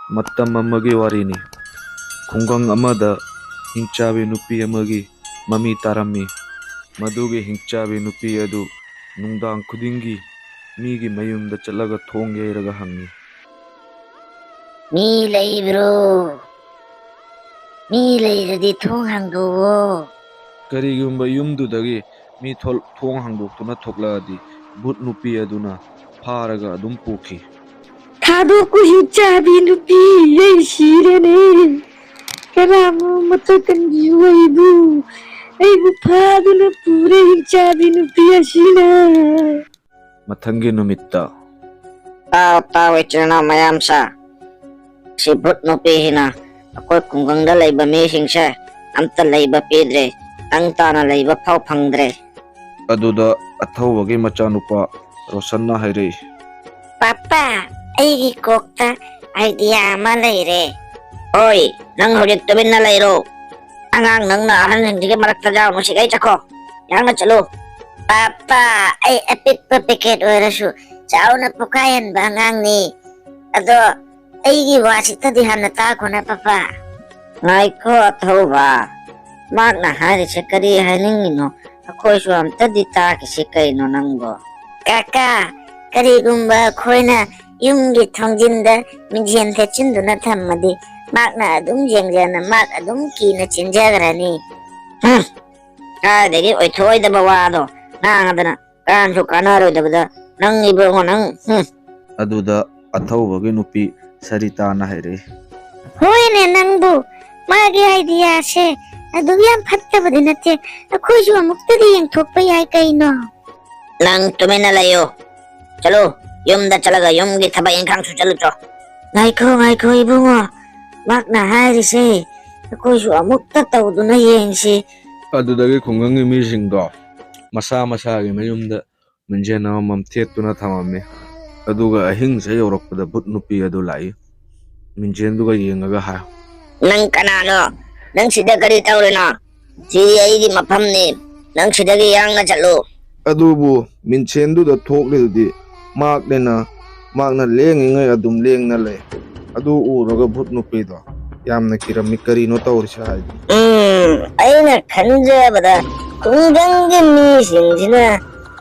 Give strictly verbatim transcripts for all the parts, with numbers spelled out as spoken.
ꯃꯇꯝ ꯑꯃꯒꯤ ꯋꯥꯔꯤꯅꯤ꯫ ꯈꯨꯡꯒꯪ ꯑꯃꯗ ꯍꯤꯡꯆꯥꯕꯤ ꯅꯨꯄꯤ ꯑꯃꯒꯤ ꯃꯃꯤ ꯇꯥꯔꯝꯃꯤ꯫ ꯃꯗꯨꯒꯤ ꯍꯤꯡꯆꯥꯕꯤ ꯅꯨꯄꯤ ꯑꯗꯨ ꯅꯨꯡꯗꯥꯡ ꯈꯨꯗꯤꯡꯒꯤ ꯃꯤꯒꯤ ꯃꯌꯨꯝꯗ ꯆꯠꯂꯒ ꯊꯣꯡ ꯌꯩꯔꯒ ꯍꯪꯉꯤ꯫ "ꯃꯤ ꯂꯩꯕ꯭ꯔꯣ? ꯃꯤ ꯂꯩꯔꯗꯤ ꯊꯣꯡ ꯍꯥꯡꯗꯣꯛꯑꯣ꯫" ꯀꯔꯤꯒꯨꯝꯕ ꯌꯨꯝꯗꯨꯗꯒꯤ ꯃꯤ ꯊꯣꯛ-, ꯊꯣꯡ ꯍꯥꯡꯗꯣꯛꯇꯨꯅ ꯊꯣꯛꯂꯛꯑꯗꯤ ꯚꯨꯠ ꯅꯨꯄꯤ ꯑꯗꯨꯅ ꯐꯥꯔꯒ ꯑꯗꯨꯝ ꯄꯨꯈꯤ꯫ "ꯊꯥꯗꯣꯛꯈꯣ, ꯍꯤꯡꯆꯥꯕꯤ ꯅꯨꯄꯤ, ꯑꯩ ꯁꯤꯔꯦꯅꯦ꯫ ꯀꯅꯥꯅꯣ ꯑꯃꯇ ꯀꯟꯕꯤꯌꯨ ꯑꯩꯕꯨ꯫ ꯑꯩꯕꯨ ꯐꯥꯗꯨꯅ ꯄꯨꯔꯦ ꯍꯤꯡꯆꯥꯕꯤ ꯅꯨꯄꯤ ꯑꯁꯤꯅ꯫" ꯃꯊꯪꯒꯤ ꯅꯨꯃꯤꯠꯇ꯫ "ꯇꯥꯎ, ꯇꯥꯎ, ꯏꯆꯤꯜ ꯏꯅꯥꯎ ꯃꯌꯥꯝꯁꯥ꯫ ꯁꯤ ꯚꯨꯠ ꯅꯨꯄꯤꯁꯤꯅ ꯑꯩꯈꯣꯏ ꯈꯨꯡꯒꯪꯗ ꯂꯩꯕ ꯃꯤꯁꯤꯡꯁꯦ ꯑꯝꯇ ꯂꯩꯕ ꯄꯤꯗ꯭ꯔꯦ꯫ ꯇꯪ ꯇꯥꯅ ꯂꯩꯕ ꯐꯥꯎ ꯐꯪꯗ꯭ꯔꯦ꯫" ꯑꯗꯨꯗ ꯑꯊꯧꯕꯒꯤ ꯃꯆꯥꯅꯨꯄꯥ ꯔꯣꯁꯟꯅ ꯍꯥꯏꯔꯛꯏ꯫ "ꯄꯥꯄꯥ, ꯑꯩꯒꯤ ꯀꯣꯛꯇ ꯑꯥꯏꯗꯤꯌꯥ ꯑꯃ ꯂꯩꯔꯦ꯫" "ꯍꯣꯏ, ꯅꯪ ꯍꯧꯖꯤꯛ ꯇꯨꯃꯤꯟꯅ ꯂꯩꯔꯣ꯫ ꯑꯉꯥꯡ ꯅꯪꯅ ꯑꯍꯟꯁꯤꯡꯁꯤꯒꯤ ꯃꯔꯛꯇ ꯌꯥꯎꯅꯨ, ꯁꯤꯒꯩ ꯆꯠꯈꯣ꯫ ꯌꯥꯡꯅ ꯆꯠꯂꯨ꯫" "ꯄꯥꯄꯥ, ꯑꯩ ꯑꯄꯤꯛꯄ ꯄꯦꯀꯦꯠ ꯑꯣꯏꯔꯁꯨ ꯆꯥꯎꯅ ꯄꯣꯈꯥꯏꯍꯟꯕ ꯑꯉꯥꯡꯅꯤ꯫ ꯑꯗꯣ ꯑꯩꯒꯤ ꯋꯥꯁꯤꯇꯗꯤ ꯍꯥꯟꯅ ꯇꯥꯈꯣꯅ, ꯄꯥꯄꯥ꯫" "ꯉꯥꯏꯈꯣ ꯑꯊꯧꯕ, ꯃꯍꯥꯛꯅ ꯍꯥꯏꯔꯤꯁꯦ ꯀꯔꯤ ꯍꯥꯏꯅꯤꯡꯉꯤꯅꯣ? ꯑꯩꯈꯣꯏꯁꯨ ꯑꯝꯇꯗꯤ ꯇꯥꯈꯤꯁꯤ ꯀꯩꯅꯣ ꯅꯪꯕꯣ꯫" "ꯀꯥꯀꯥ, ꯀꯔꯤꯒꯨꯝꯕ ꯑꯩꯈꯣꯏꯅ ꯌꯨꯝꯒꯤ ꯊꯣꯡꯖꯤꯟꯗ ꯃꯤꯡꯖꯦꯜ ꯊꯦꯠꯆꯤꯟꯗꯨꯅ ꯊꯝꯃꯗꯤ, ꯃꯍꯥꯛꯅ ꯑꯗꯨꯝ ꯌꯦꯡꯖꯅ ꯃꯍꯥꯛ ꯑꯗꯨꯝ ꯀꯤꯅ ꯆꯦꯟꯖꯈ꯭ꯔꯅꯤ꯫" "ꯍꯨꯝ, ꯀꯥꯏꯗꯒꯤ ꯑꯣꯏꯊꯣꯛꯑꯣꯏꯗꯕ ꯋꯥꯗꯣ ꯉꯥꯡꯉꯗꯅ, ꯀꯥꯟꯁꯨ ꯀꯥꯟꯅꯔꯣꯏꯗꯕꯗ, ꯅꯪ ꯏꯕꯨꯡꯉꯣ ꯅꯪ, ꯍꯨꯝ꯫" ꯑꯗꯨꯗ ꯑꯊꯧꯕꯒꯤ ꯅꯨꯄꯤ ꯁꯔꯤꯇꯥꯅ ꯍꯥꯏꯔꯛꯏ꯫ "ꯍꯣꯏꯅꯦ ꯅꯪꯕꯨ, ꯃꯥꯒꯤ ꯑꯥꯏꯗꯤꯌꯥꯁꯦ ꯑꯗꯨꯛ ꯌꯥꯝ ꯐꯠꯇꯕꯗꯤ ꯅꯠꯇꯦ, ꯑꯩꯈꯣꯏꯁꯨ ꯑꯃꯨꯛꯇꯗꯤ ꯌꯦꯡꯊꯣꯛꯄ ꯌꯥꯏ ꯀꯩꯅꯣ꯫" "ꯅꯪ ꯇꯨꯃꯤꯟꯅ ꯂꯩꯌꯨ꯫ ꯆꯠꯂꯨ, ꯌꯨꯝꯗ ꯆꯠꯂꯒ ꯌꯨꯝꯒꯤ ꯊꯕꯛ ꯏꯪꯈꯥꯡ ꯁꯨ ꯆꯠꯂꯨ ꯆꯣ꯫" "ꯉꯥꯏꯈꯣ, ꯉꯥꯏꯈꯣ ꯏꯕꯨꯡꯉꯣ, ꯃꯍꯥꯛꯅ ꯍꯥꯏꯔꯤꯁꯦ ꯑꯩꯈꯣꯏꯁꯨ ꯑꯃꯨꯛꯇ ꯇꯧꯗꯨꯅ ꯌꯦꯡꯁꯤ꯫" ꯑꯗꯨꯗꯒꯤ ꯈꯨꯡꯒꯪꯒꯤ ꯃꯤꯁꯤꯡꯗꯣ ꯃꯁꯥ ꯃꯁꯥꯒꯤ ꯃꯌꯨꯝꯗ ꯃꯤꯡꯖꯦꯜ ꯑꯃꯃꯝ ꯊꯦꯠꯇꯨꯅ ꯊꯝꯃꯝꯃꯤ꯫ ꯑꯗꯨꯒ ꯑꯍꯤꯡꯁꯦ ꯌꯧꯔꯛꯄꯗ ꯚꯨꯠ ꯅꯨꯄꯤ ꯑꯗꯨ ꯂꯥꯛꯏ꯫ ꯃꯤꯡꯖꯦꯜꯗꯨꯒ ꯌꯦꯡꯉꯒ ꯍꯥꯏ꯫ "ꯅꯪ ꯀꯅꯥꯅꯣ? ꯅꯪ ꯁꯤꯗ ꯀꯔꯤ ꯇꯧꯔꯤꯅꯣ? ꯁꯤꯗꯤ ꯑꯩꯒꯤ ꯃꯐꯝꯅꯤ꯫ ꯅꯪ ꯁꯤꯗꯒꯤ ꯌꯥꯡꯅ ꯆꯠꯂꯨ꯫" ꯑꯗꯨꯕꯨ ꯃꯤꯡꯁꯦꯜꯗꯨꯗ ꯊꯣꯛꯂꯤꯗꯨꯗꯤ ꯃꯍꯥꯛꯅꯤꯅ, ꯃꯍꯥꯛꯅ ꯂꯦꯡꯉꯤꯉꯩ ꯑꯗꯨꯝ ꯂꯦꯡꯅ ꯂꯩ꯫ ꯑꯗꯨ ꯎꯔꯒ ꯚꯨꯠ ꯅꯨꯄꯤꯗꯣ ꯌꯥꯝꯅ ꯀꯤꯔꯝꯃꯤ꯫ "ꯀꯔꯤꯅꯣ ꯇꯧꯔꯤꯁꯦ?" ꯍꯥꯏꯗꯤ꯫ ꯎꯝ, ꯑꯩꯅ ꯈꯟꯖꯕꯗ ꯈꯨꯡꯒꯪꯒꯤ ꯃꯤꯁꯤꯡꯁꯤꯅ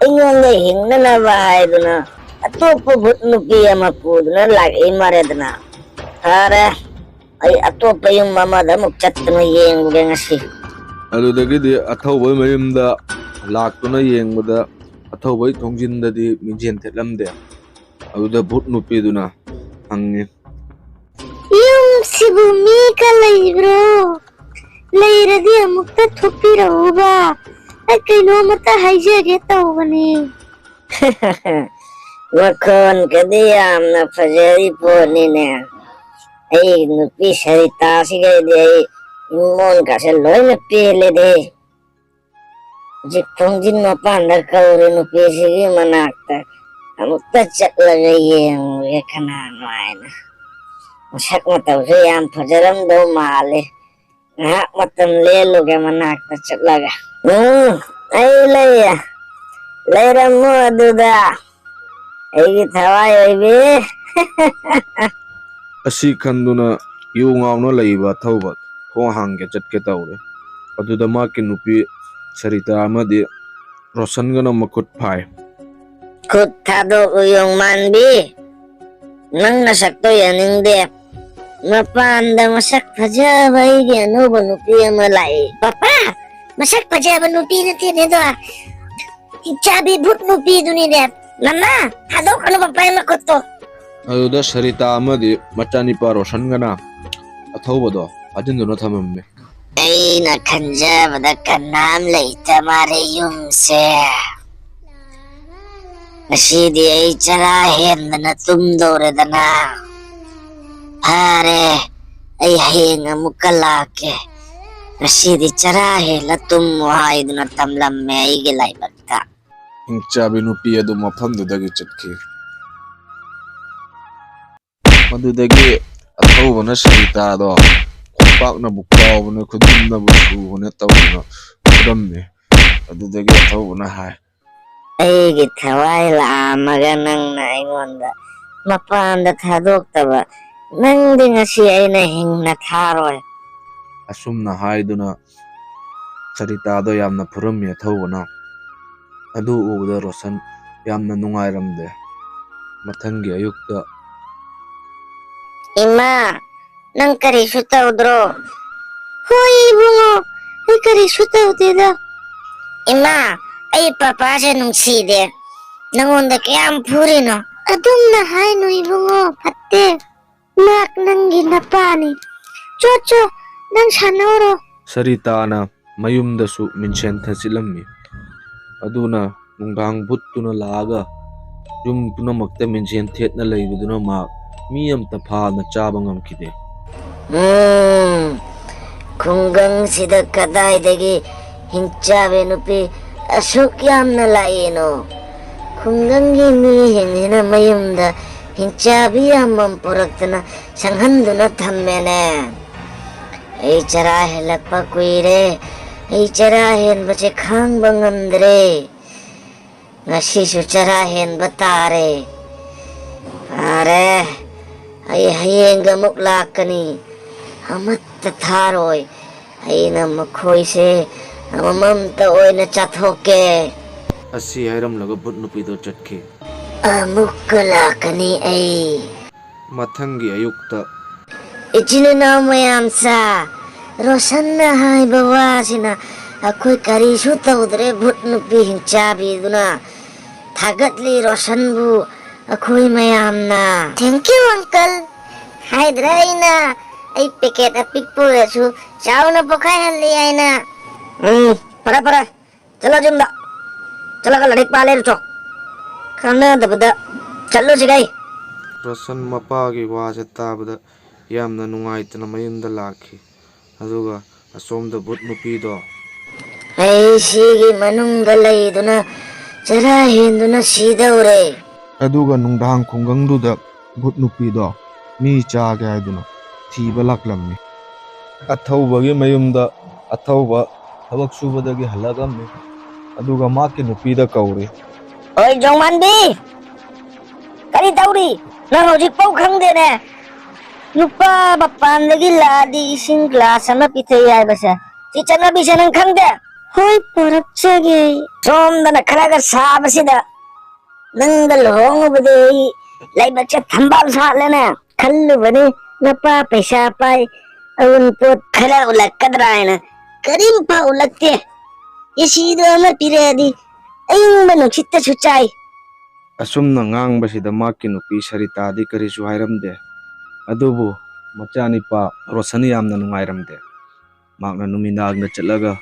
ꯑꯩꯉꯣꯟꯗ ꯍꯤꯡꯅꯅꯕ ꯍꯥꯏꯗꯨꯅ ꯑꯇꯣꯞꯄ ꯚꯨꯠ ꯅꯨꯄꯤ ꯑꯃ ꯄꯨꯗꯨꯅ ꯂꯥꯛꯏ ꯃꯥꯔꯦꯗꯅ꯫ ꯐꯔꯦ, ꯑꯩ ꯑꯇꯣꯞꯄ ꯌꯨꯝ ꯑꯃꯗ ꯑꯃꯨꯛ ꯆꯠꯇꯨꯅ ꯌꯦꯡꯉꯨꯒꯦ ꯉꯁꯤ꯫ ꯑꯗꯨꯗꯒꯤꯗꯤ ꯑꯊꯧꯕꯩ ꯃꯌꯨꯝꯗ ꯂꯥꯛꯇꯨꯅ ꯌꯦꯡꯕꯗ, ꯑꯊꯧꯕꯩ ꯊꯣꯡꯖꯤꯟꯗꯗꯤ ꯃꯤꯡꯖꯦꯜ ꯊꯦꯠꯂꯝꯗꯦ꯫ ꯑꯗꯨꯗ ꯚꯨꯠ ꯅꯨꯄꯤꯗꯨꯅ ꯍꯪꯉꯤ꯫ "ꯌꯨꯝꯁꯤꯕꯨ ꯃꯤꯒ ꯂꯩꯕ꯭ꯔꯣ? ꯂꯩꯔꯗꯤ ꯑꯃꯨꯛꯇ ꯊꯣꯛꯄꯤꯔꯛꯎꯕ꯫ ꯑꯩ ꯀꯩꯅꯣꯝꯃꯇ ꯍꯥꯏꯖꯒꯦ ꯇꯧꯕꯅꯤ꯫" ꯃꯈꯣꯟꯒꯗꯤ ꯌꯥꯝꯅ ꯐꯖꯔꯤ ꯄꯣꯠꯅꯤꯅꯦ꯫ ꯑꯩ ꯅꯨꯄꯤ ꯁꯔꯤꯇꯥꯁꯤꯒꯗꯤ ꯑꯩ ꯏꯃꯣꯟꯒꯁꯦ ꯂꯣꯏꯅ ꯄꯦꯜꯂꯦꯗꯦ꯫ ꯍꯧꯖꯤꯛ ꯊꯣꯡꯖꯤꯟ ꯃꯄꯥꯟꯗ ꯀꯧꯔꯤ ꯅꯨꯄꯤꯁꯤꯒꯤ ꯃꯅꯥꯛꯇ ꯑꯃꯨꯛꯇ ꯆꯠꯂꯒ ꯌꯦꯡꯉꯨꯒꯦ ꯀꯅꯥꯅꯣ ꯍꯥꯏꯅ꯫ ꯃꯁꯛ ꯃꯇꯧꯁꯨ ꯌꯥꯝ ꯐꯖꯔꯝꯗꯧ ꯃꯥꯜꯂꯤ꯫ ꯉꯥꯏꯍꯥꯛ ꯃꯇꯝ ꯂꯦꯜꯂꯨꯒꯦ ꯃꯅꯥꯛꯇ ꯆꯠꯂꯒ꯫ "ꯎꯝ, ꯑꯩ ꯂꯩꯌꯦ꯫ ꯂꯩꯔꯝꯃꯣ ꯑꯗꯨꯗ, ꯑꯩꯒꯤ ꯊꯋꯥꯏ ꯑꯣꯏꯕꯤ꯫" ꯑꯁꯤ ꯈꯟꯗꯨꯅ ꯌꯨ ꯉꯥꯎꯅ ꯂꯩꯕ ꯑꯊꯧꯕ ꯊꯣꯡ ꯍꯥꯡꯒꯦ ꯆꯠꯀꯦ ꯇꯧꯔꯦ꯫ ꯑꯗꯨꯗ ꯃꯍꯥꯛꯀꯤ ꯅꯨꯄꯤ ꯁꯔꯤꯇꯥ ꯑꯃꯗꯤ ꯔꯣꯁꯟꯒꯅ ꯃꯈꯨꯠ ꯐꯥꯏ꯫ "ꯈꯨꯠ ꯊꯥꯗꯣꯛꯎ, ꯌꯣꯡꯃꯥꯟꯕꯤ꯫ ꯅꯪ ꯅꯁꯛꯇꯣ ꯌꯦꯡꯅꯤꯡꯗꯦ꯫ ꯃꯄꯥꯟꯗ ꯃꯁꯛ ꯐꯖꯕ ꯑꯩꯒꯤ ꯑꯅꯧꯕ ꯅꯨꯄꯤ ꯑꯃ ꯂꯥꯛꯏ꯫" "ꯄꯄꯥ, ꯃꯁꯛ ꯐꯖꯕ ꯅꯨꯄꯤ ꯅꯠꯇꯦꯅꯦꯗꯣ, ꯍꯤꯡꯆꯥꯕꯤ ꯚꯨꯠ ꯅꯨꯄꯤꯗꯨꯅꯤꯅꯦ꯫ ꯃꯃꯥ, ꯊꯥꯗꯣꯛꯀꯅꯨ ꯄꯄꯥꯒꯤ ꯃꯈꯨꯠꯇꯣ꯫" ꯑꯗꯨꯗ ꯁꯔꯤꯇꯥ ꯑꯃꯗꯤ ꯃꯆꯥꯅꯤꯄꯥ ꯔꯣꯁꯟꯒꯅ ꯑꯊꯧꯕꯗꯣ ꯐꯥꯖꯤꯟꯗꯨꯅ ꯊꯝꯃꯝꯃꯤ꯫ "ꯑꯩꯅ ꯈꯟꯖꯕꯗ ꯀꯅꯥꯝ ꯂꯩꯇ ꯃꯥꯜꯂꯦ ꯌꯨꯝꯁꯦ꯫ ꯉꯁꯤꯗꯤ ꯑꯩ ꯆꯔꯥ ꯍꯦꯟꯗꯅ ꯇꯨꯝꯗꯧꯔꯦꯗꯅ꯫ ꯐꯔꯦ, ꯑꯩ ꯍꯌꯦꯡ ꯑꯃꯨꯛꯀ ꯂꯥꯛꯀꯦ꯫ ꯉꯁꯤꯗꯤ ꯆꯔꯥ ꯍꯦꯜꯂ ꯇꯨꯝꯃꯨ ꯍꯥꯏꯗꯨꯅ ꯇꯝꯂꯝꯃꯦ ꯑꯩꯒꯤ ꯂꯥꯏꯕꯛꯇ꯫" ꯍꯤꯡꯆꯥꯕꯤ ꯅꯨꯄꯤ ꯑꯗꯨ ꯃꯐꯝꯗꯨꯗꯒꯤ ꯆꯠꯈꯤ꯫ ꯃꯗꯨꯗꯒꯤ ꯑꯊꯧꯕꯅ ꯁꯔꯤꯇꯥꯗꯣ ꯈꯣꯡꯄꯥꯛꯅꯕꯨ ꯀꯥꯎꯕꯅꯦ, ꯈꯨꯗꯨꯝꯅꯕꯨ ꯁꯨꯕꯅꯦ ꯇꯧꯗꯨꯅ ꯐꯨꯔꯝꯃꯤ꯫ ꯑꯗꯨꯗꯒꯤ ꯑꯊꯧꯕꯅ ꯍꯥꯏ, "ꯑꯩꯒꯤ ꯊꯋꯥꯏ ꯂꯥꯛꯑꯝꯃꯒ ꯅꯪꯅ ꯑꯩꯉꯣꯟꯗ ꯃꯄꯥꯟꯗ ꯊꯥꯗꯣꯛꯇꯕ, "ꯅꯪꯗꯤ ꯉꯁꯤ ꯑꯩꯅ ꯍꯤꯡꯅ ꯊꯥꯔꯣꯏ꯫" ꯑꯁꯨꯝꯅ ꯍꯥꯏꯗꯨꯅ ꯁꯔꯤꯇꯥꯗꯣ ꯌꯥꯝꯅ ꯐꯨꯔꯝꯃꯤ ꯑꯊꯧꯕꯅ꯫ ꯑꯗꯨ ꯎꯕꯗ ꯔꯣꯁꯟ ꯌꯥꯝꯅ ꯅꯨꯡꯉꯥꯏꯔꯝꯗꯦ꯫ ꯃꯊꯪꯒꯤ ꯑꯌꯨꯛꯇ, "ꯏꯃꯥ, ꯅꯪ ꯀꯔꯤꯁꯨ ꯇꯧꯗ꯭ꯔꯣ?" "ꯍꯣꯏ ꯏꯕꯨꯡꯉꯣ, ꯑꯩ ꯀꯔꯤꯁꯨ ꯇꯧꯗꯦꯗ꯫" "ꯏꯃꯥ, ꯑꯩ ꯄꯄꯥꯁꯦ ꯅꯨꯡꯁꯤꯗꯦ꯫ ꯅꯪꯉꯣꯟꯗ ꯀꯌꯥꯝ ꯐꯨꯔꯤꯅꯣ?" "ꯑꯗꯨꯝꯅ ꯍꯥꯏꯅꯨ ꯏꯕꯨꯡꯉꯣ, ꯐꯠꯇꯦ꯫ ꯃꯍꯥꯛ ꯅꯪꯒꯤ ꯅꯄꯥꯅꯤ꯫ ꯆꯣ, ꯆꯣ, ꯅꯪ ꯁꯥꯟꯅꯧꯔꯣ꯫" ꯁꯔꯤꯇꯥꯅ ꯃꯌꯨꯝꯗꯁꯨ ꯃꯤꯡꯁꯦꯟ ꯊꯦꯠꯆꯤꯜꯂꯝꯃꯤ꯫ ꯑꯗꯨꯅ ꯅꯨꯡꯗꯥꯡ ꯚꯨꯠꯇꯨꯅ ꯂꯥꯛꯑꯒ ꯌꯨꯝ ꯄꯨꯝꯅꯃꯛꯇ ꯃꯤꯡꯁꯦꯟ ꯊꯦꯠꯅ ꯂꯩꯕꯗꯨꯅ ꯃꯍꯥꯛ ꯃꯤ ꯑꯃꯇ ꯐꯥꯅ ꯆꯥꯕ ꯉꯝꯈꯤꯗꯦ꯫ "ꯎꯝ, ꯈꯨꯡꯒꯪꯁꯤꯗ ꯀꯗꯥꯏꯗꯒꯤ ꯍꯤꯡꯆꯥꯕꯤ ꯅꯨꯄꯤ ꯑꯁꯨꯛ ꯌꯥꯝꯅ ꯂꯥꯛꯏꯅꯣ? ꯈꯨꯡꯒꯪꯒꯤ ꯃꯤꯁꯤꯡꯁꯤꯅ ꯃꯌꯨꯝꯗ ꯍꯤꯡꯆꯥꯕꯤ ꯑꯃꯃꯝ ꯄꯨꯔꯛꯇꯨꯅ ꯁꯪꯍꯟꯗꯨꯅ ꯊꯝꯃꯦꯅꯦ꯫ ꯑꯩ ꯆꯔꯥ ꯍꯦꯜꯂꯛꯄ ꯀꯨꯏꯔꯦ꯫ ꯑꯩ ꯆꯔꯥ ꯍꯦꯟꯕꯁꯦ ꯈꯥꯡꯕ ꯉꯝꯗ꯭ꯔꯦ꯫ ꯉꯁꯤꯁꯨ ꯆꯔꯥ ꯍꯦꯟꯕ ꯇꯥꯔꯦ꯫ ꯐꯔꯦ, ꯑꯩ ꯍꯌꯦꯡꯒ ꯑꯃꯨꯛ ꯂꯥꯛꯀꯅꯤ꯫ ꯑꯃꯠꯇ ꯊꯥꯔꯣꯏ꯫ ꯑꯩꯅ ꯃꯈꯣꯏꯁꯦ ꯑꯃꯃꯝꯇ ꯑꯣꯏꯅ ꯆꯥꯊꯣꯛꯀꯦ꯫" ꯑꯁꯤ ꯍꯥꯏꯔꯝꯂꯒ ꯚꯨꯠ ꯅꯨꯄꯤꯗꯣ ꯆꯠꯈꯤ꯫ "ꯑꯃꯨꯛꯀ ꯂꯥꯛꯀꯅꯤ ꯑꯩ꯫" ꯃꯊꯪꯒꯤ ꯑꯌꯨꯛꯇ, "ꯏꯆꯤꯜ ꯏꯅꯥꯎ ꯃꯌꯥꯝꯁꯥ, ꯔꯣꯁꯟꯅ ꯍꯥꯏꯕ ꯋꯥꯁꯤꯅ ꯑꯩꯈꯣꯏ ꯀꯔꯤꯁꯨ ꯇꯧꯗ꯭ꯔꯦ, ꯚꯨꯠ ꯅꯨꯄꯤ ꯍꯤꯡꯆꯥꯕꯤꯗꯨꯅ ꯊꯥꯒꯠꯂꯤ ꯔꯣꯁꯟꯕꯨ ꯑꯩꯈꯣꯏ ꯃꯌꯥꯝꯅ꯫" "Thank you uncle꯫ ꯍꯥꯏꯗ꯭ꯔꯥ ꯑꯩꯅ, ꯑꯩ ꯄꯦꯀꯦꯠ ꯑꯄꯤꯛꯄ ꯑꯣꯏꯔꯁꯨ ꯆꯥꯎꯅ ꯄꯣꯈꯥꯏꯍꯜꯂꯤ ꯍꯥꯏꯅ꯫" "ꯎꯝ, ꯐꯔꯦ ꯐꯔꯦ, ꯆꯠꯂꯣ ꯌꯨꯝꯗ꯫ ꯆꯠꯂꯒ ꯂꯥꯏꯔꯤꯛ ꯄꯥ ꯂꯩꯔꯨꯆꯣ꯫ ꯀꯥꯟꯅꯗꯕꯗ ꯆꯠꯂꯨꯁꯤꯒꯩ꯫" ꯔꯣꯁꯟ ꯃꯄꯥꯒꯤ ꯋꯥꯁꯦ ꯇꯥꯕꯗ ꯌꯥꯝꯅ ꯅꯨꯡꯉꯥꯏꯇꯅ ꯃꯌꯨꯝꯗ ꯂꯥꯛꯈꯤ꯫ ꯑꯗꯨꯒ ꯑꯁꯣꯝꯗ ꯚꯨꯠ ꯅꯨꯄꯤꯗꯣ, "ꯑꯩ ꯁꯤꯒꯤ ꯃꯅꯨꯡꯗ ꯂꯩꯗꯨꯅ ꯆꯔꯥ ꯍꯦꯟꯗꯨꯅ ꯁꯤꯗꯧꯔꯦ꯫" ꯑꯗꯨꯒ ꯅꯨꯡꯗꯥꯡ ꯈꯨꯡꯒꯪꯗꯨꯗ ꯚꯨꯠ ꯅꯨꯄꯤꯗꯣ ꯃꯤ ꯆꯥꯒꯦ ꯍꯥꯏꯗꯨꯅ ꯊꯤꯕ ꯂꯥꯛꯂꯝꯃꯤ꯫ ꯑꯊꯧꯕꯒꯤ ꯃꯌꯨꯝꯗ ꯑꯊꯧꯕ ꯊꯕꯛ ꯁꯨꯕꯗꯒꯤ ꯍꯜꯂꯛꯂꯝꯃꯤ꯫ ꯑꯗꯨꯒ ꯃꯍꯥꯛꯀꯤ ꯅꯨꯄꯤꯗ ꯀꯧꯔꯤ꯫ "ꯑꯣꯏ ꯖꯣꯡꯃꯥꯟꯕꯤ, ꯀꯔꯤ ꯇꯧꯔꯤ? ꯅꯪ ꯍꯧꯖꯤꯛꯐꯥꯎ ꯈꯪꯗꯦꯅꯦ? ꯅꯨꯄꯥ ꯃꯄꯥꯟꯗꯒꯤ ꯂꯥꯛꯑꯗꯤ ꯏꯁꯤꯡ ꯒ꯭ꯂꯥꯁ ꯑꯃ ꯄꯤꯊꯛꯏ ꯍꯥꯏꯕꯁꯦ, ꯁꯤ ꯆꯠꯅꯕꯤꯁꯦ ꯅꯪ ꯈꯪꯗꯦ? ꯍꯣꯏ, ꯄꯣꯔꯛꯆꯒꯦ꯫ ꯁꯣꯝꯗꯅ ꯈꯔꯒ ꯁꯥꯕꯁꯤꯗ ꯅꯪꯒ ꯂꯨꯍꯣꯡꯉꯨꯕꯗꯤ ꯑꯩ ꯂꯥꯏꯕꯛꯁꯦ ꯊꯝꯕꯥꯜ ꯁꯥꯠꯂꯦꯅꯦ꯫ ꯈꯜꯂꯨꯕꯅꯤ ꯅꯄꯥ ꯄꯩꯁꯥ ꯄꯥꯏ, ꯑꯎꯟꯄꯣꯠ ꯈꯔ ꯎꯠꯂꯛꯀꯗ꯭ꯔꯥ ꯍꯥꯏꯅ, ꯀꯔꯤꯝꯐꯥꯎ ꯎꯠꯂꯛꯇꯦ꯫ ꯑꯦꯁꯤꯗꯣ ꯑꯃ ꯄꯤꯔꯛꯑꯗꯤ ꯑꯏꯪꯕ ꯅꯨꯡꯁꯤꯠꯇꯁꯨ ꯆꯥꯏ꯫ ꯑꯁꯨꯝꯅ ꯉꯥꯡꯕꯁꯤꯗ ꯃꯍꯥꯛꯀꯤ ꯅꯨꯄꯤ ꯁꯔꯤꯇꯥꯗꯤ ꯀꯔꯤꯁꯨ ꯍꯥꯏꯔꯝꯗꯦ꯫ ꯑꯗꯨꯕꯨ ꯃꯆꯥꯅꯤꯄꯥ ꯔꯣꯁꯟ ꯌꯥꯝꯅ ꯅꯨꯡꯉꯥꯏꯔꯝꯗꯦ꯫ ꯃꯍꯥꯛꯅ ꯅꯨꯃꯤꯗꯥꯡꯗ ꯆꯠꯂꯒ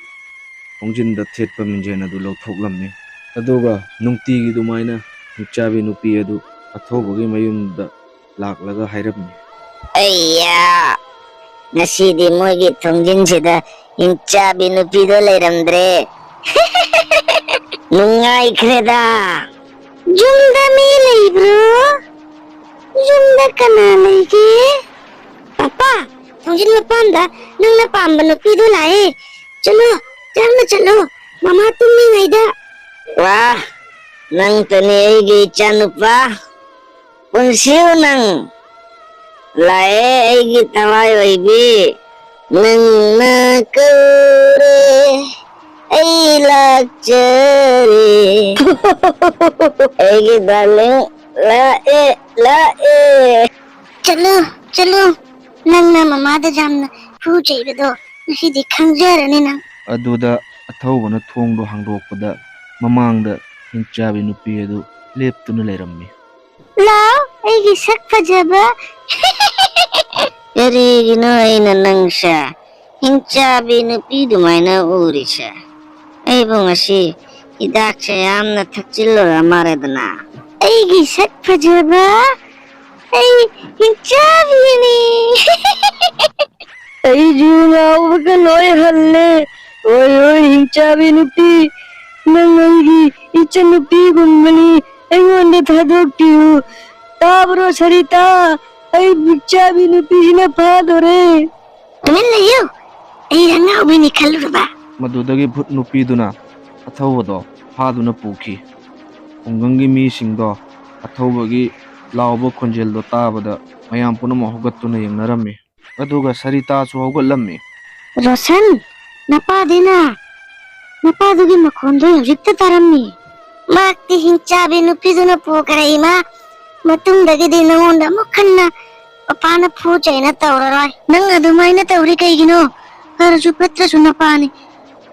ꯊꯣꯡꯖꯤꯟꯗ ꯊꯦꯠꯄ ꯃꯤꯡꯖꯦꯜ ꯑꯗꯨ ꯂꯧꯊꯣꯛꯂꯝꯃꯤ꯫ ꯑꯗꯨꯒ ꯅꯨꯡꯇꯤꯒꯤ ꯑꯗꯨꯃꯥꯏꯅ ꯍꯤꯡꯆꯥꯕꯤ ꯅꯨꯄꯤ ꯑꯗꯨ ꯑꯊꯧꯕꯒꯤ ꯃꯌꯨꯝꯗ ꯂꯥꯛꯂꯒ ꯍꯥꯏꯔꯝꯃꯤ꯫ ꯑꯩꯌꯥ, ꯉꯁꯤꯗꯤ ꯃꯣꯏꯒꯤ ꯊꯣꯡꯖꯤꯟꯁꯤꯗ ꯍꯤꯡꯆꯥꯕꯤ ꯅꯨꯄꯤꯗꯣ ꯂꯩꯔꯝꯗ꯭ꯔꯦ꯫ ꯅꯨꯡꯉꯥꯏꯈ꯭ꯔꯦꯗ꯫ ꯌꯨꯝꯗ ꯃꯤ ꯂꯩꯕ꯭ꯔꯣ? ꯌꯨꯝꯗ ꯀꯅꯥ ꯂꯩꯒꯦ? ꯄꯥꯄꯥ, ꯊꯣꯡꯖꯤꯟ ꯃꯄꯥꯟꯗ ꯅꯪꯅ ꯄꯥꯝꯕ ꯅꯨꯄꯤꯗꯣ ꯂꯥꯛꯑꯦ꯫ ꯆꯠꯂꯣ, ꯆꯪꯅ ꯆꯠꯂꯣ, ꯃꯃꯥ ꯇꯨꯝꯃꯤꯉꯩꯗ꯫ ꯋꯥ, ꯅꯪꯇꯅꯤ ꯑꯩꯒꯤ ꯏꯆꯥꯅꯨꯄꯥ꯫ ꯄꯨꯟꯁꯤꯌꯨ ꯅꯪ꯫ ꯂꯥꯛꯑꯦ ꯑꯩꯒꯤ ꯊꯋꯥꯏ ꯑꯣꯏꯕꯤ꯫ ꯅꯪꯅ ꯀꯧꯔꯦ, ꯑꯩ ꯂꯥꯛꯆꯔꯦ꯫ ꯑꯩꯒꯤ darling, ꯂꯥꯛꯑꯦ, ꯂꯥꯛꯑꯦ꯫ ꯆꯠꯂꯨ, ꯆꯠꯂꯨ꯫ ꯅꯪꯅ ꯃꯃꯥꯗ ꯌꯥꯝꯅ ꯐꯨ ꯆꯩꯕꯗꯣ ꯉꯁꯤꯗꯤ ꯈꯪꯖꯔꯅꯤ ꯅꯪ꯫ ꯑꯗꯨꯗ ꯑꯊꯧꯕꯅ ꯊꯣꯡꯗꯣ ꯍꯥꯡꯗꯣꯛꯄꯗ ꯃꯃꯥꯡꯗ ꯍꯤꯡꯆꯥꯕꯤ ꯅꯨꯄꯤ ꯑꯗꯨ ꯂꯦꯞꯇꯨꯅ ꯂꯩꯔꯝꯃꯤ꯫ ꯂꯥꯎ, ꯑꯩꯒꯤ ꯁꯛ ꯐꯖꯕ꯫ ꯀꯔꯤꯒꯤꯅꯣ ꯑꯩꯅ ꯅꯪꯁꯦ ꯍꯤꯡꯆꯥꯕꯤ ꯅꯨꯄꯤ ꯑꯗꯨꯃꯥꯏꯅ ꯎꯔꯤꯁꯦ? ꯑꯩꯕꯨ ꯉꯁꯤ ꯍꯤꯗꯥꯛꯁꯦ ꯌꯥꯝꯅ ꯊꯛꯆꯤꯜꯂꯨꯔ ꯃꯥꯜꯂꯦꯗꯅ꯫ ꯑꯩꯒꯤ ꯁꯛ ꯐꯖꯕ, ꯑꯩ ꯍꯤꯡꯆꯥꯕꯤꯅꯤ꯫ ꯑꯩꯁꯨ ꯉꯥꯎꯕꯒ ꯂꯣꯏ ꯍꯜꯂꯦ꯫ ꯑꯣꯏ, ꯑꯣꯏ, ꯍꯤꯡꯆꯥꯕꯤ ꯅꯨꯄꯤ, ꯅꯪ ꯑꯩꯒꯤ ꯏꯆꯟ ꯅꯨꯄꯤꯒꯨꯝꯕꯅꯤ, ꯑꯩꯉꯣꯟꯗ ꯊꯥꯗꯣꯛꯄꯤꯌꯨ꯫ ꯇꯥꯕ꯭ꯔꯣ ꯁꯔꯤꯇꯥ? ꯑꯩ ꯍꯤꯡꯆꯥꯕꯤ ꯅꯨꯄꯤꯁꯤꯅ ꯐꯥꯗꯣꯔꯦ꯫ ꯇꯨꯃꯤꯟ ꯂꯩꯌꯨ, ꯑꯩ ꯑꯉꯥꯎꯕꯤꯅꯤ ꯈꯜꯂꯨꯔꯕ꯫ ꯃꯗꯨꯗꯒꯤ ꯚꯨꯠ ꯅꯨꯄꯤꯗꯨꯅ ꯑꯊꯧꯕꯗꯣ ꯐꯥꯗꯨꯅ ꯄꯨꯈꯤ꯫ ꯈꯨꯡꯒꯪꯒꯤ ꯃꯤꯁꯤꯡꯗꯣ ꯑꯊꯧꯕꯒꯤ ꯂꯥꯎꯕ ꯈꯣꯟꯖꯦꯜꯗꯣ ꯇꯥꯕꯗ ꯃꯌꯥꯝ ꯄꯨꯝꯅꯃꯛ ꯍꯧꯒꯠꯇꯨꯅ ꯌꯦꯡꯅꯔꯝꯃꯤ꯫ ꯑꯗꯨꯒ ꯁꯔꯤꯇꯥꯁꯨ ꯍꯧꯒꯠꯂꯝꯃꯤ꯫ ꯔꯣꯁꯟ, ꯅꯄꯥꯗꯤꯅ? ꯅꯄꯥꯗꯨꯒꯤ ꯃꯈꯣꯟꯗꯣ ꯍꯧꯖꯤꯛꯇ ꯇꯥꯔꯝꯃꯤ꯫ ꯃꯍꯥꯛꯇꯤ ꯍꯤꯡꯆꯥꯕꯤ ꯅꯨꯄꯤꯗꯨꯅ ꯄꯨꯈ꯭ꯔꯦ, ꯏꯃꯥ꯫ ꯃꯇꯨꯡꯗꯒꯤꯗꯤ ꯅꯉꯣꯟꯗ ꯑꯃꯨꯛ ꯍꯟꯅ ꯄꯄꯥꯅ ꯐꯨ ꯆꯩꯅ ꯇꯧꯔꯔꯣꯏ꯫ ꯅꯪ ꯑꯗꯨꯃꯥꯏꯅ ꯇꯧꯔꯤ ꯀꯩꯒꯤꯅꯣ? ꯐꯔꯁꯨ ꯐꯠꯇ꯭ꯔꯁꯨ ꯅꯄꯥꯅꯤ꯫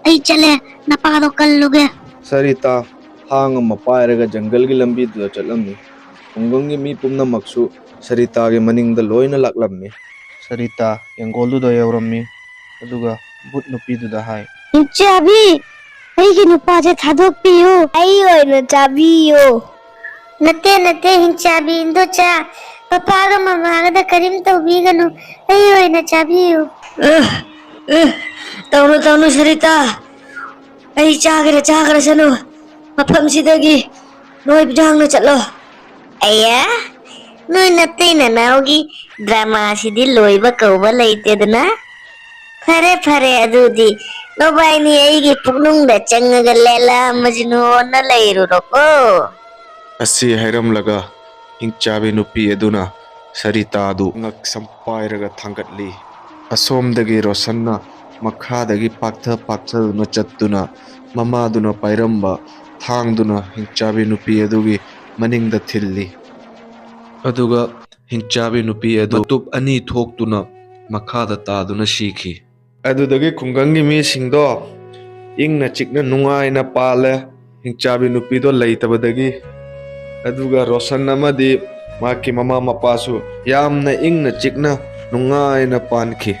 ꯑꯩ ꯆꯠꯂꯦ, ꯅꯄꯥꯗꯣ ꯀꯜꯂꯨꯒꯦ꯫ ꯁꯔꯤꯇꯥ ꯊꯥꯡ ꯑꯃ ꯄꯥꯏꯔꯒ ꯖꯪꯒꯜꯒꯤ ꯂꯝꯕꯤꯗꯨꯗ ꯆꯠꯂꯝꯃꯤ꯫ ꯈꯨꯡꯒꯪꯒꯤ ꯃꯤ ꯄꯨꯝꯅꯃꯛꯁꯨ ꯁꯔꯤꯇꯥꯒꯤ ꯃꯅꯤꯡꯗ ꯂꯣꯏꯅ ꯂꯥꯛꯂꯝꯃꯤ꯫ ꯁꯔꯤꯇꯥ ꯌꯦꯡꯒꯣꯜꯗꯨꯗ ꯌꯧꯔꯝꯃꯤ, ꯑꯗꯨꯒ ꯚꯨꯠ ꯅꯨꯄꯤꯗꯨꯗ ꯍꯥꯏ꯫ ꯍꯤꯡꯆꯥꯕꯤ, ꯑꯩꯒꯤ ꯅꯨꯄꯥꯁꯦ ꯊꯥꯗꯣꯛꯄꯤꯌꯨ꯫ ꯑꯩ ꯑꯣꯏꯅ ꯆꯥꯕꯤꯌꯨ꯫ ꯅꯠꯇꯦ, ꯅꯠꯇꯦ, ꯍꯤꯡꯆꯥꯕꯤ ꯏꯟꯗꯣꯆꯥ꯫ ꯄꯄꯥꯒ ꯃꯃꯥꯒꯗ ꯀꯔꯤꯝ ꯇꯧꯕꯤꯒꯅꯨ꯫ ꯑꯩ ꯑꯣꯏꯅ ꯆꯥꯕꯤꯌꯨ꯫ ꯑ, ꯑ, ꯇꯧꯅꯨ, ꯇꯧꯅꯨ, ꯁꯔꯤꯇꯥ꯫ ꯑꯩ ꯆꯥꯒꯦꯔꯥ ꯆꯥꯈ꯭ꯔꯁꯅꯨ꯫ ꯃꯐꯝꯁꯤꯗꯒꯤ ꯅꯣꯏ ꯌꯥꯡꯅ ꯆꯠꯂꯣ꯫ ꯑꯌꯥ, ꯅꯣꯏ ꯅꯇꯩ ꯅꯅꯥꯎꯒꯤ ꯗ꯭ꯔꯃꯥꯁꯤꯗꯤ ꯂꯣꯏꯕ ꯀꯧꯕ ꯂꯩꯇꯦꯗꯅ꯫ ꯐꯔꯦ, ꯐꯔꯦ, ꯑꯗꯨꯗꯤ ꯅꯕꯥꯏꯅꯤ ꯑꯩꯒꯤ ꯄꯨꯛꯅꯨꯡꯗ ꯆꯪꯉꯒ ꯂꯦꯂꯥ ꯃꯖꯅꯨ ꯑꯣꯟꯅ ꯂꯩꯔꯨꯔꯣꯀꯣ꯫ ꯑꯁꯤ ꯍꯥꯏꯔꯝꯂꯒ ꯍꯤꯡꯆꯥꯕꯤ ꯅꯨꯄꯤ ꯑꯗꯨꯅ ꯁꯔꯤꯇꯥꯗꯨ ꯉꯛꯁꯝ ꯄꯥꯏꯔꯒ ꯊꯥꯡꯒꯠꯂꯤ꯫ ꯑꯁꯣꯝꯗꯒꯤ ꯔꯣꯁꯟꯅ ꯃꯈꯥꯗꯒꯤ ꯄꯥꯛꯊ ꯄꯥꯛꯊꯗꯨꯅ ꯆꯠꯇꯨꯅ ꯃꯃꯥꯗꯨꯅ ꯄꯥꯏꯔꯝꯕ ꯊꯥꯡꯗꯨꯅ ꯍꯤꯡꯆꯥꯕꯤ ꯅꯨꯄꯤ ꯑꯗꯨꯒꯤ ꯃꯅꯤꯡꯗ ꯊꯤꯜꯂꯤ꯫ ꯑꯗꯨꯒ ꯍꯤꯡꯆꯥꯕꯤ ꯅꯨꯄꯤ ꯑꯗꯨ ꯃꯇꯨꯞ ꯑꯅꯤ ꯊꯣꯛꯇꯨꯅ ꯃꯈꯥꯗ ꯇꯥꯗꯨꯅ ꯁꯤꯈꯤ꯫ ꯑꯗꯨꯗꯒꯤ ꯈꯨꯡꯒꯪꯒꯤ ꯃꯤꯁꯤꯡꯗꯣ ꯏꯪꯅ ꯆꯤꯛꯅ ꯅꯨꯡꯉꯥꯏꯅ ꯄꯥꯜꯂꯦ꯫ ꯍꯤꯡꯆꯥꯕꯤ ꯅꯨꯄꯤꯗꯣ ꯂꯩꯇꯕꯗꯒꯤ꯫ ꯑꯗꯨꯒ ꯔꯣꯁꯟ ꯑꯃꯗꯤ ꯃꯍꯥꯛꯀꯤ ꯃꯃꯥ ꯃꯄꯥꯁꯨ ꯌꯥꯝꯅ ꯏꯪꯅ ꯆꯤꯛꯅ ꯅꯨꯡꯉꯥꯏꯅ ꯄꯥꯟꯈꯤ꯫